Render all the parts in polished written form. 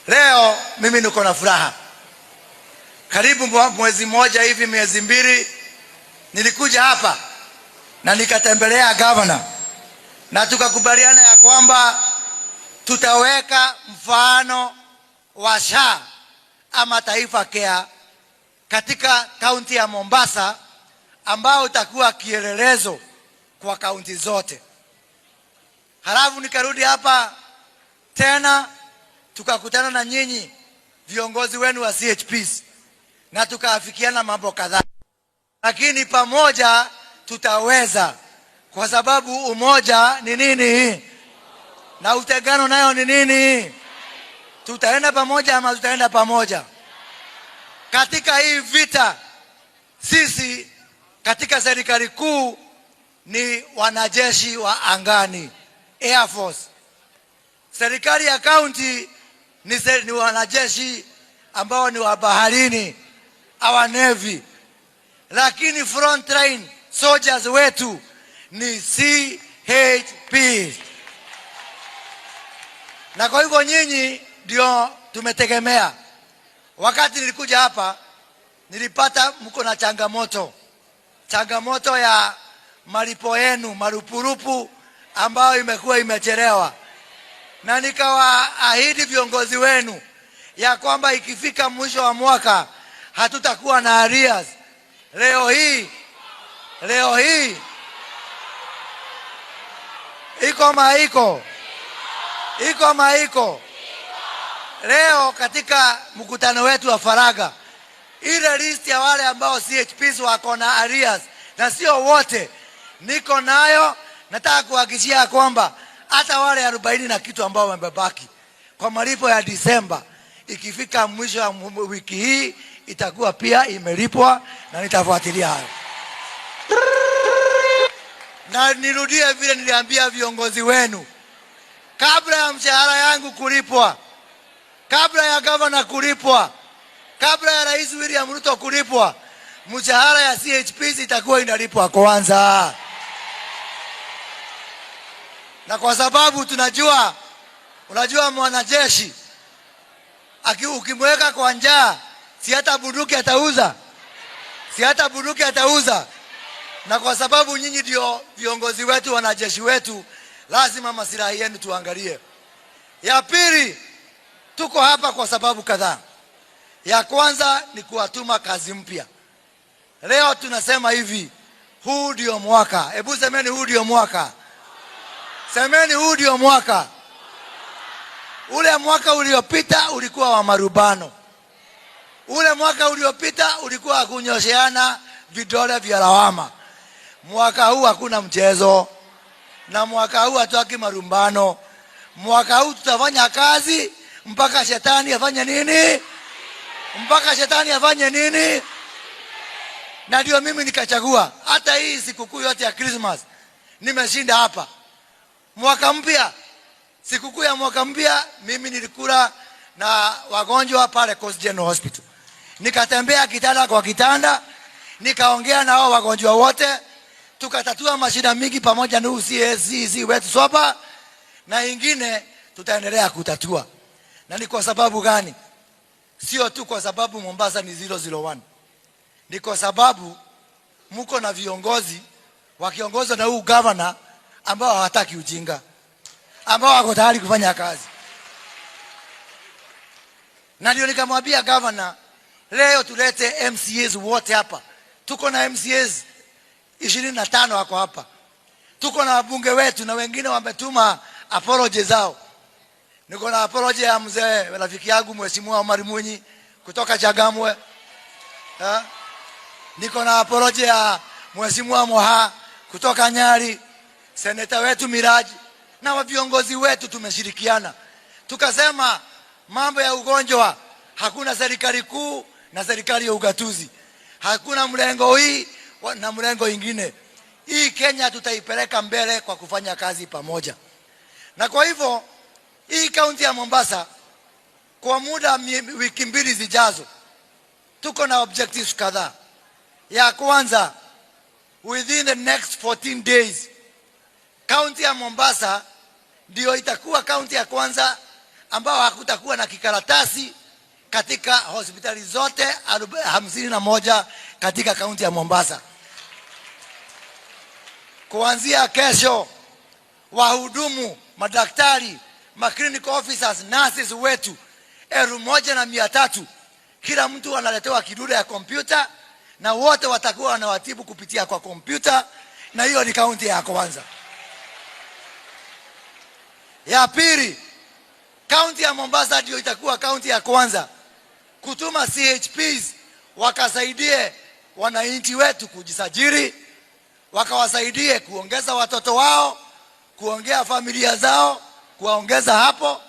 Leo mimi niko na furaha. Karibu mwezi mmoja hivi, miezi 2, nilikuja hapa na nikatembelea governor na tukakubaliana ya kwamba tutaweka mfano wa SHA ama Taifa Care katika kaunti ya Mombasa ambao utakuwa kielelezo kwa kaunti zote. Halafu nikarudi hapa tena tukakutana na nyinyi viongozi wenu wa CHPs na tukaafikiana mambo kadhaa, lakini pamoja tutaweza, kwa sababu umoja ni nini na utengano nayo ni nini? Tutaenda pamoja ama tutaenda pamoja katika hii vita? Sisi katika serikali kuu ni wanajeshi wa angani, Air Force. Serikali ya kaunti ni wanajeshi ambao ni wa baharini, our navy, lakini front line soldiers wetu ni CHP. Na kwa hivyo nyinyi ndio tumetegemea. Wakati nilikuja hapa nilipata mko na changamoto, changamoto ya malipo yenu marupurupu ambayo imekuwa imechelewa, na nikawaahidi viongozi wenu ya kwamba ikifika mwisho wa mwaka hatutakuwa na arrears. Leo hii iko maiko, iko maiko. Leo katika mkutano wetu wa faragha, ile list ya wale ambao CHPs wako na arrears, na sio wote, niko nayo. Nataka kuhakikishia kwamba hata wale 40 na kitu ambao wamebaki kwa malipo ya Disemba, ikifika mwisho wa wiki hii itakuwa pia imelipwa, na nitafuatilia hayo. Na nirudie vile niliambia viongozi wenu, kabla ya mshahara yangu kulipwa, kabla ya gavana kulipwa, kabla ya Rais William Ruto kulipwa, mshahara ya CHPs itakuwa inalipwa kwanza. Na kwa sababu tunajua, unajua mwanajeshi ukimweka kwa njaa, si hata bunduki atauza, si hata bunduki atauza. Na kwa sababu nyinyi ndio viongozi wetu, wanajeshi wetu, lazima masilahi yenu tuangalie. Ya pili, tuko hapa kwa sababu kadhaa. Ya kwanza ni kuwatuma kazi mpya. Leo tunasema hivi, huu ndio mwaka. Hebu semeni huu ndio mwaka. Semeni huu ndio mwaka. Ule mwaka uliopita ulikuwa wa marumbano. Ule mwaka uliopita ulikuwa wa kunyosheana vidole vya lawama. Mwaka huu hakuna mchezo, na mwaka huu hatutaki marumbano. Mwaka huu tutafanya kazi mpaka shetani afanye nini? Mpaka shetani afanye nini? Na ndio mimi nikachagua hata hii sikukuu yote ya Christmas nimeshinda hapa. Mwaka mpya, sikukuu ya mwaka mpya, mimi nilikula na wagonjwa pale Coast General Hospital. Nikatembea kitanda kwa kitanda, nikaongea na hao wagonjwa wote, tukatatua mashida mingi pamoja na CACC wetu Sopa, na ingine tutaendelea kutatua. Na ni kwa sababu gani? Sio tu kwa sababu Mombasa ni 001. Ni kwa sababu mko na viongozi wakiongozwa na huu governor ambao hawataki ujinga, ambao wako tayari kufanya kazi. Na ndio nikamwambia governor, leo tulete MCAs wote hapa. Tuko na MCAs 25 wako hapa. Tuko na wabunge wetu na wengine wametuma apology zao. Niko na apology ya mzee rafiki yangu Mheshimiwa Omar Mwinyi kutoka Changamwe. Ha? Niko na apology ya Mheshimiwa Moha kutoka Nyali, seneta wetu Miraji na wa viongozi wetu tumeshirikiana. Tukasema mambo ya ugonjwa hakuna serikali kuu na serikali ya ugatuzi. Hakuna mlengo hii na mlengo ingine. Hii Kenya tutaipeleka mbele kwa kufanya kazi pamoja. Na kwa hivyo hii kaunti ya Mombasa kwa muda wiki 2 zijazo tuko na objectives kadhaa. Ya kwanza, within the next 14 days kaunti ya Mombasa ndio itakuwa kaunti ya kwanza ambao hakutakuwa na kikaratasi katika hospitali zote 51 katika kaunti ya Mombasa. Kuanzia kesho, wahudumu, madaktari, ma clinical officers, nurses wetu 1,300, kila mtu analetewa kidude ya kompyuta na wote watakuwa wanawatibu kupitia kwa kompyuta, na hiyo ni kaunti ya kwanza. Ya pili, kaunti ya Mombasa ndio itakuwa kaunti ya kwanza kutuma CHPs wakasaidie wananchi wetu kujisajili, wakawasaidie kuongeza watoto wao, kuongea familia zao, kuwaongeza hapo,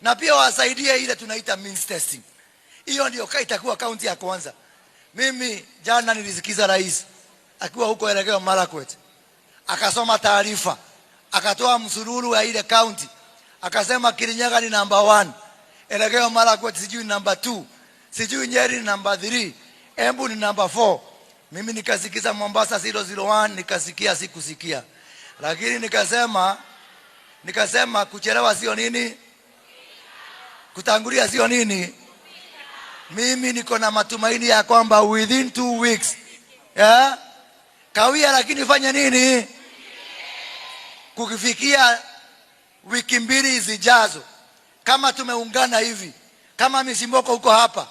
na pia wasaidie ile tunaita means testing. Hiyo ndio itakuwa kaunti ya kwanza. Mimi jana nilisikiza rais akiwa huko Elgeyo Marakwet, akasoma taarifa, akatoa msururu wa ile kaunti, akasema Kirinyaga ni number 1, Elgeyo Marakwet sijui number 2, sijui Nyeri ni number 3, Embu ni number 4. Mimi nikasikiza Mombasa 001, nikasikia, sikusikia, lakini nikasema kuchelewa sio nini, kutangulia sio nini. Mimi niko na matumaini ya kwamba within 2 weeks, yeah? Kawia lakini fanya nini, kukifikia wiki 2 zijazo, kama tumeungana hivi, kama Misimboko uko hapa,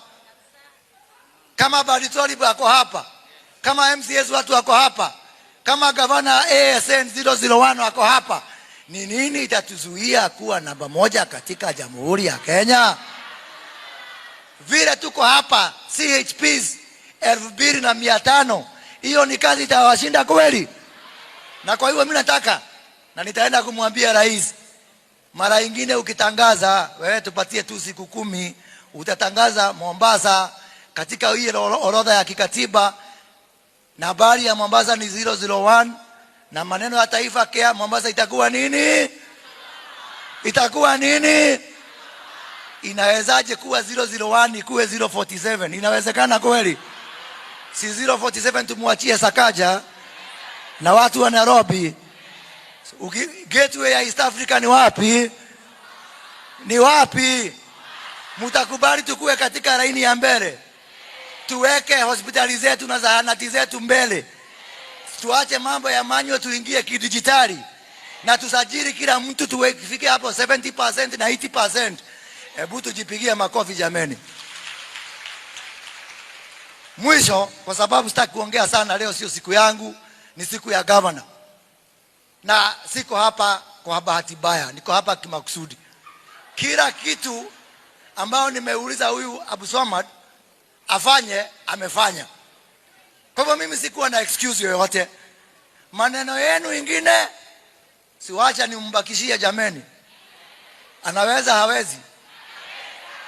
kama Badi Twalib ako hapa, kama MCAs watu wako hapa, kama gavana ASN 001 wako hapa, ni nini itatuzuia kuwa namba moja katika Jamhuri ya Kenya? Vile tuko hapa CHPs 2,500, hiyo ni kazi itawashinda kweli? Na kwa hivyo mimi nataka na nitaenda kumwambia rais, mara ingine ukitangaza, wewe tupatie tu siku 10, utatangaza Mombasa katika hii orodha ya kikatiba, nambari ya Mombasa ni 001 na maneno ya Taifa Care, Mombasa itakuwa nini? Itakuwa nini? Inawezaje kuwa 001 ikuwe 047? Inawezekana kweli? Si 047 tumwachie Sakaja na watu wa Nairobi. Gateway ya East Africa ni wapi? Ni wapi? Mtakubali tukue katika laini ya mbele, tuweke hospitali zetu na zahanati zetu mbele, tuache mambo ya manual, tuingie kidijitali na tusajili kila mtu, tuwefike hapo 70% na 80%. Hebu tujipigie makofi jameni. Mwisho, kwa sababu sitaki kuongea sana leo, sio siku yangu, ni siku ya governor, na siko hapa kwa bahati mbaya, niko hapa kimakusudi. Kila kitu ambao nimeuliza huyu Abdulswamad afanye, amefanya. Kwa hivyo mimi sikuwa na excuse yoyote. Maneno yenu ingine siwacha nimbakishie jameni, anaweza hawezi?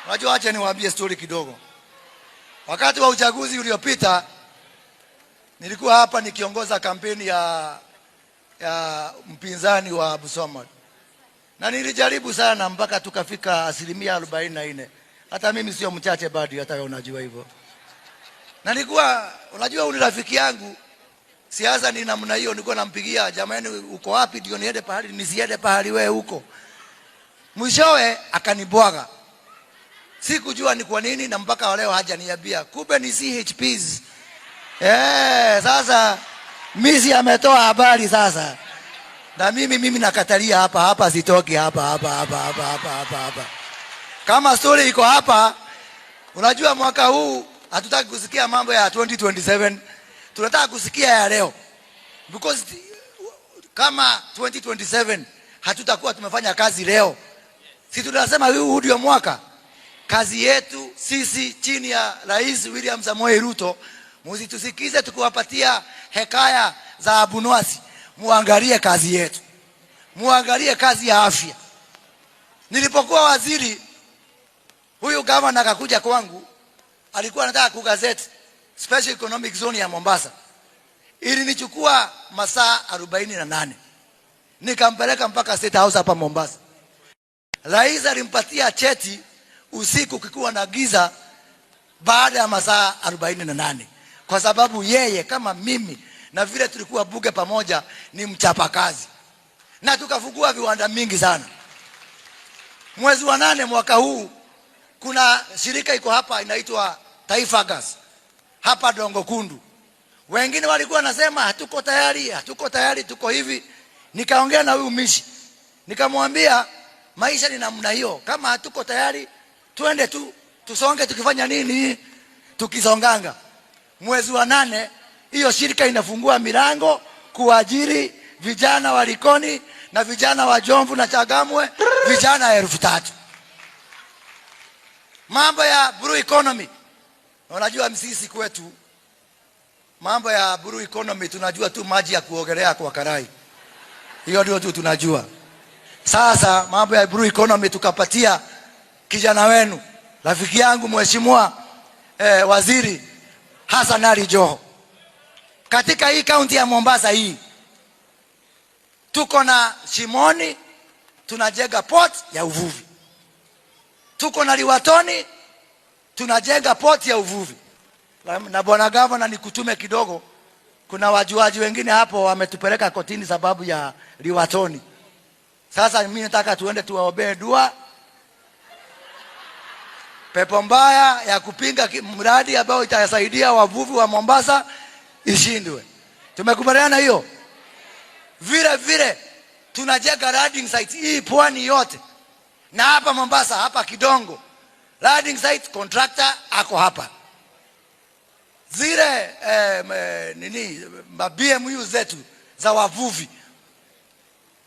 Unajua, acha niwaambie story kidogo. Wakati wa uchaguzi uliopita nilikuwa hapa nikiongoza kampeni ya mpinzani wa Abdulswamad na nilijaribu sana mpaka tukafika 44%. Hata mimi sio mchache bado, hata wewe unajua hivyo. Na nilikuwa, unajua huyu ni rafiki yangu, siasa ni namna hiyo, nilikuwa nampigia, jamani, uko wapi ndio niende pahali nisiende pahali wewe huko. Mwishowe akanibwaga. Sikujua ni kwa nini na mpaka leo hajaniambia. Kumbe ni CHPs. Sasa Misi ametoa habari sasa. Na mimi nakatalia hapa hapa, sitoki hapa hapa hapa hapa hapa hapa hapa. Kama story iko hapa, unajua mwaka huu hatutaki kusikia mambo ya 2027. Tunataka kusikia ya leo. Because kama 2027 hatutakuwa tumefanya kazi leo. Si tunasema huu ndio mwaka. Kazi yetu sisi chini ya Rais William Samoei Ruto, msitusikize tukiwapatia hekaya za Abunwasi, muangalie kazi yetu, muangalie kazi ya afya. Nilipokuwa waziri, huyu gavana akakuja kwangu, alikuwa anataka kugazette Special Economic Zone ya Mombasa. Ilinichukua masaa 48 nikampeleka mpaka State House hapa Mombasa. Rais alimpatia cheti usiku kikuwa na giza, baada ya masaa 48, kwa sababu yeye kama mimi na vile tulikuwa bunge pamoja ni mchapakazi, na tukafungua viwanda mingi sana. Mwezi wa 8 mwaka huu kuna shirika iko hapa inaitwa Taifa Gas hapa Dongo Kundu. Wengine walikuwa wanasema hatuko tayari, hatuko tayari, tuko hivi. Nikaongea na huyu Mishi, nikamwambia maisha ni namna hiyo, kama hatuko tayari tuende tu tusonge, tukifanya nini, tukisonganga. Mwezi wa 8 hiyo shirika inafungua milango kuajiri vijana wa Likoni na vijana wa Jomvu na Changamwe, vijana 3,000. Mambo ya blue economy, unajua sisi kwetu mambo ya blue economy tunajua tu maji ya kuogelea kwa karai, hiyo ndio tu tunajua. Sasa mambo ya blue economy tukapatia kijana wenu, rafiki yangu mheshimiwa waziri Hassan Ali Joho. Katika hii kaunti ya Mombasa hii tuko na Shimoni, tunajenga port ya uvuvi. Tuko na Liwatoni, tunajenga port ya uvuvi. Na bwana gavana, nikutume kidogo, kuna wajuaji wengine hapo wametupeleka kotini sababu ya Liwatoni. Sasa mimi nataka tuende tuwaombee dua. Pepo mbaya ya kupinga mradi ambao itasaidia wavuvi wa Mombasa ishindwe. Tumekubaliana hiyo? Vile vile tunajenga landing site hii pwani yote na hapa Mombasa, hapa Kidongo landing site, contractor ako hapa. Zile nini ma BMU zetu za wavuvi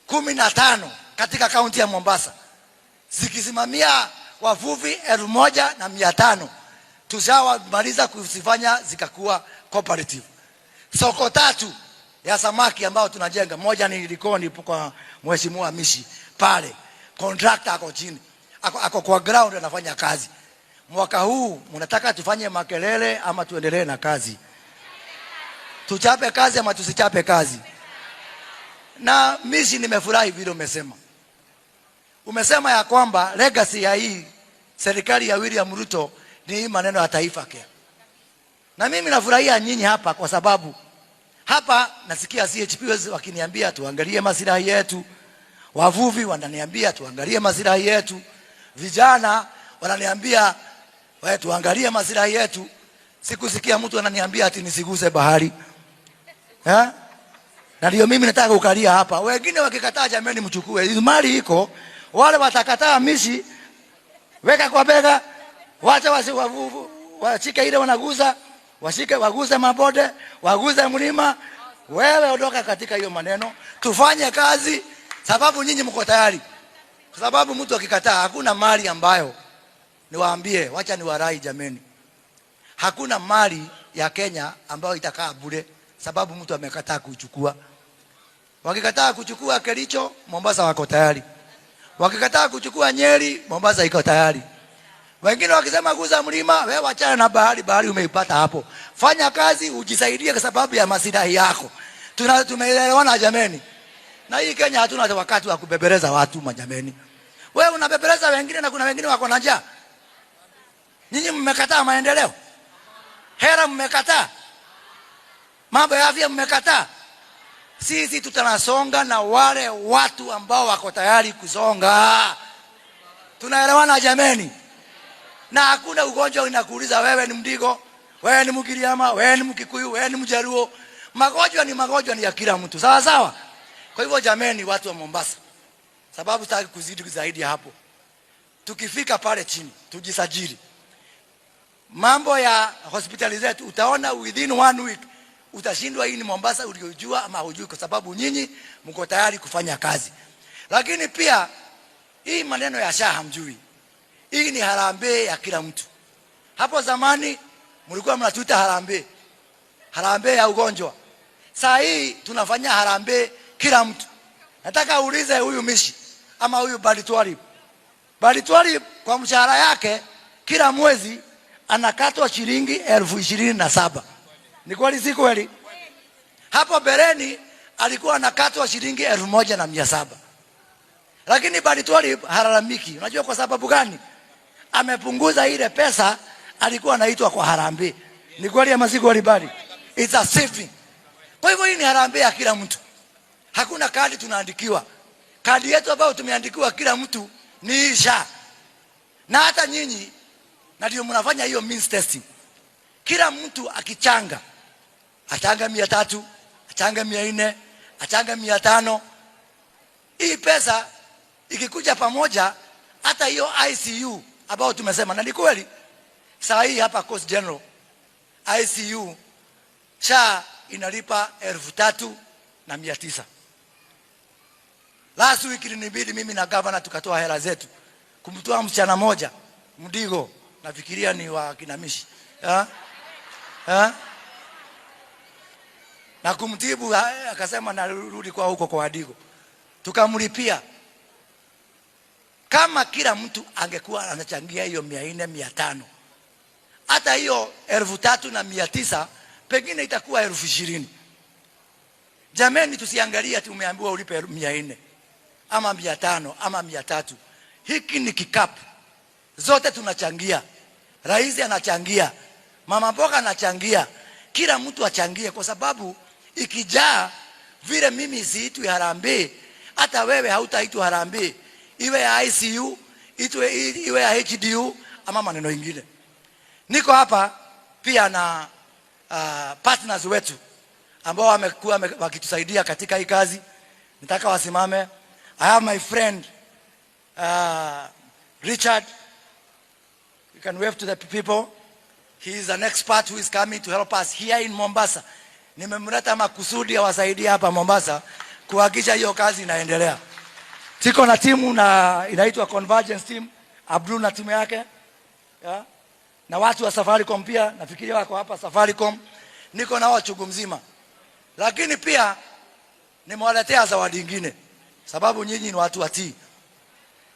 15 katika kaunti ya Mombasa zikisimamia wavuvi 1,500 tushawamaliza kuzifanya zikakuwa cooperative. Soko 3 ya samaki ambao tunajenga, moja ni Likoni kwa mheshimiwa Mishi pale, contractor ako chini, ako kwa ground anafanya kazi. Mwaka huu mnataka tufanye makelele ama tuendelee na kazi? Tuchape kazi ama tusichape kazi? Na Mishi, nimefurahi vile umesema. Umesema ya kwamba legacy ya hii serikali ya William Ruto ni hii maneno ya Taifa Care. Na mimi nafurahia nyinyi hapa kwa sababu hapa nasikia CHPs wakiniambia tuangalie maslahi yetu, wavuvi wananiambia tuangalie maslahi yetu, vijana wananiambia wewe tuangalie maslahi yetu. Sikusikia mtu ananiambia ati nisiguse bahari. Na ndio mimi nataka kukalia hapa. Wengine wakikataa, jameni, mchukue. Hizo mali iko, wale watakataa Mishi, weka kwa bega, wacha washike ile wanaguza, washike waguze mabode, waguze mlima. Wewe ondoka katika hiyo maneno, tufanye kazi sababu nyinyi mko tayari. Kwa sababu mtu akikataa, hakuna mali ambayo, niwaambie, wacha niwarai jameni, hakuna mali ya Kenya ambayo itakaa bure sababu mtu amekataa kuichukua. Wakikataa kuchukua Kericho, Mombasa wako tayari. Wakikataa kuchukua Nyeri, Mombasa iko tayari. Wengine wakisema guza mlima, wewe wachana na bahari, bahari umeipata hapo. Fanya kazi ujisaidie kwa sababu ya maslahi yako. Tumeelewana jameni? Na hii Kenya hatuna wakati wa kubebeleza watu majameni. Wewe unabebeleza wengine na kuna wengine wako na njaa. Nyinyi mmekataa maendeleo. Hera mmekataa. Mambo ya afya mmekataa. Sisi tutanasonga na wale watu ambao wako tayari kusonga. Tunaelewana jameni? Na hakuna ugonjwa inakuuliza wewe ni Mdigo, wewe ni Mgiriama, wewe ni Mkikuyu, wewe ni Mjaluo. Magonjwa ni magonjwa, ni ya kila mtu. Sawa sawa? Kwa hivyo jameni, watu wa Mombasa, sababu sitaki kuzidi zaidi hapo. Tukifika pale chini tujisajili. Mambo ya hospitali zetu utaona within 1 week utashindwa hii ni Mombasa uliojua ama hujui, kwa sababu nyinyi mko tayari kufanya kazi. Lakini pia hii maneno ya SHA hamjui. Hii ni harambee ya kila mtu. Hapo zamani mlikuwa mnatuita harambee, harambee ya ugonjwa. Saa hii tunafanya harambee kila mtu. Nataka uulize huyu Mishi ama huyu Balitwari. Balitwari kwa mshahara yake kila mwezi anakatwa shilingi 27,000. Ni kweli si kweli? Hapo mbeleni alikuwa anakatwa shilingi 1,700. Lakini Balitwari halalamiki. Unajua kwa sababu gani? Amepunguza ile pesa alikuwa anaitwa kwa harambee. Ni kweli ama si kweli bali? It's a saving. Kwa hivyo hii ni harambee ya kila mtu. Hakuna kadi tunaandikiwa. Kadi yetu ambayo tumeandikiwa kila mtu Ni SHA. Na hata nyinyi na ndio mnafanya hiyo means testing. Kila mtu akichanga, achanga 300, achanga 400, achanga 500. Hii pesa ikikuja pamoja, hata hiyo ICU ambayo tumesema, na ni kweli, saa hii hapa Coast General ICU SHA inalipa 3,900. Last week ilinibidi mimi na governor tukatoa hela zetu kumtoa msichana moja Mdigo, nafikiria ni wa Kinamishi, ha? Ha? Na kumtibu, akasema narudi kwa huko kwa Wadigo, tukamlipia. Kama kila mtu angekuwa anachangia hiyo 400, 500, hata hiyo 3,900 pengine itakuwa 20,000. Jameni, tusiangalie ati umeambiwa ulipe 400 ama 500 ama 300. Hiki ni kikapu, zote tunachangia. Rais anachangia, mama mboga anachangia, kila mtu achangie, kwa sababu ikijaa vile mimi siitwi harambee, hata wewe hautaitwa harambee, iwe ya ICU, iwe ya HDU ama maneno ingine. Niko hapa pia na partners wetu ambao wamekuwa wakitusaidia katika hii kazi. Nataka wasimame. I have my friend Richard. You can wave to the people. He is an expert who is coming to help us here in Mombasa. Nimemleta makusudi awasaidie hapa Mombasa kuhakikisha hiyo kazi inaendelea. Tiko na timu na inaitwa Convergence Team, Abdul na timu yake. Yeah. Na watu wa Safaricom pia nafikiria wako hapa Safaricom. Niko nao chungu mzima. Lakini pia nimewaletea zawadi nyingine, sababu nyinyi ni watu watii.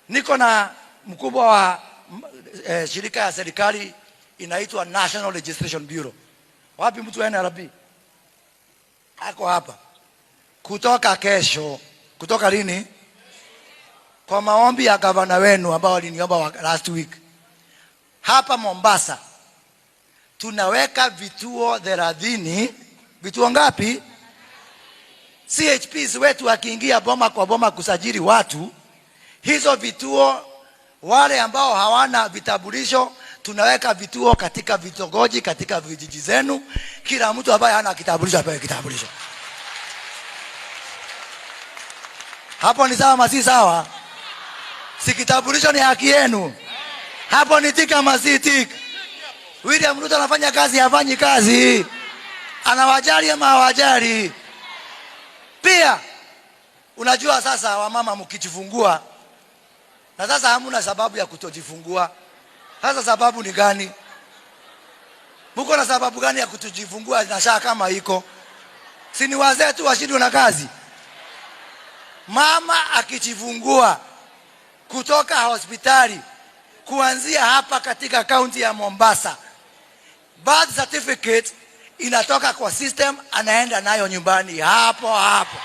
Niko na mkubwa wa shirika ya serikali inaitwa National Registration Bureau. Wapi mtu wa NRB? Ako hapa. Kutoka kesho, kutoka lini? Kwa maombi ya gavana wenu ambao waliniomba last week. Hapa Mombasa tunaweka vituo 30. Vituo ngapi? CHPs wetu wakiingia boma kwa boma kusajili watu, hizo vituo, wale ambao hawana vitambulisho, tunaweka vituo katika vitongoji, katika vijiji zenu. Kila mtu ambaye hana kitambulisho apewe kitambulisho. Hapo ni sawa, si sawa? Si kitambulisho ni haki yenu? Hapo ni tika ama si tika? William Ruto anafanya kazi, hafanyi kazi? Anawajali ama hawajali? Pia unajua sasa wamama mkijifungua, na sasa hamuna sababu ya kutojifungua. Sasa sababu ni gani? Mko na sababu gani ya kutojifungua na SHA kama iko? Si ni wazee tu washindwe na kazi? Mama akijifungua kutoka hospitali kuanzia hapa katika kaunti ya Mombasa, birth certificate inatoka kwa system, anaenda nayo nyumbani hapo hapo.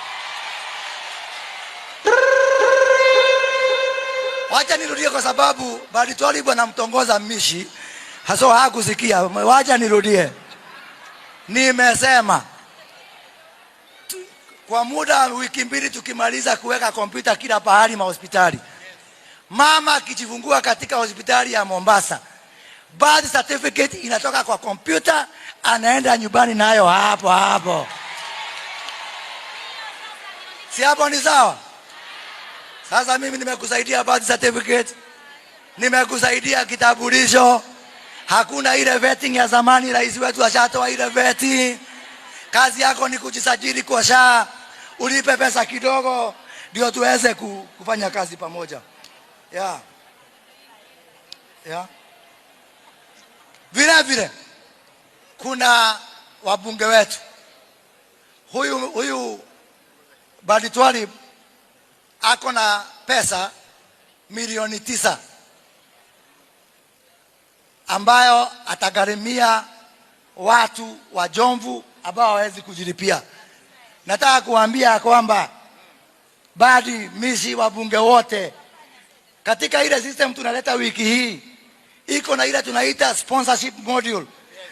Wacha nirudie kwa sababu Badi Twalib anamtongoza Mishi, haso hakusikia. Wacha nirudie. Nimesema kwa muda wa wiki mbili tukimaliza kuweka kompyuta kila pahali mahospitali, mama akijifungua katika hospitali ya Mombasa, birth certificate inatoka kwa kompyuta, anaenda nyumbani nayo hapo hapo. Si hapo ni sawa? Sasa mimi nimekusaidia birth certificate, nimekusaidia kitambulisho. Hakuna ile vetting ya zamani, rais wetu ashatoa ile vetting. Kazi yako ni kujisajili kwa SHA, ulipe pesa kidogo ndio tuweze kufanya kazi pamoja. Yeah. Yeah. Vile vile kuna wabunge wetu. Huyu Badi Twalib ako na pesa milioni 9 ambayo atagharimia watu wa Jomvu ambao hawawezi kujilipia. Nataka kuambia kwamba Badi, Mishi, wabunge wote katika ile system tunaleta wiki hii iko na ile tunaita sponsorship module,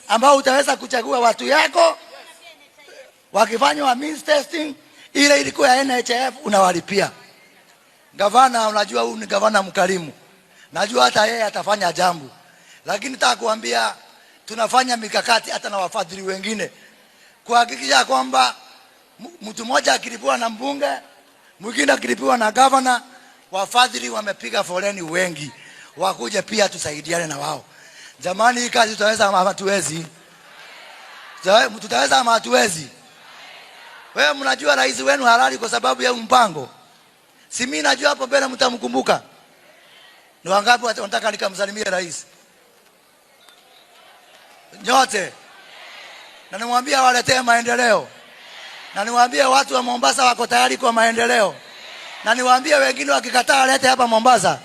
ambao utaweza kuchagua watu yako wakifanywa means testing, ile ilikuwa ya NHIF unawalipia. Gavana, unajua huyu ni gavana mkarimu, najua hata yeye atafanya jambo, lakini nataka kuambia tunafanya mikakati hata na wafadhili wengine kuhakikisha kwamba mtu mmoja akilipiwa na mbunge, mwingine akilipiwa na gavana, wafadhili wamepiga foleni wengi, wakuje pia tusaidiane na wao. Jamani, hii kazi tutaweza ama hatuwezi? Tutaweza ama hatuwezi? Wewe mnajua rais wenu halali kwa sababu ya mpango. Si mimi najua hapo mbele mtamkumbuka. Ni wangapi wanataka nikamsalimie rais? Nyote. Na nimwambie waletee maendeleo. Na niwaambie watu wa Mombasa wako tayari kwa maendeleo. Na niwaambie wengine wakikataa walete hapa Mombasa.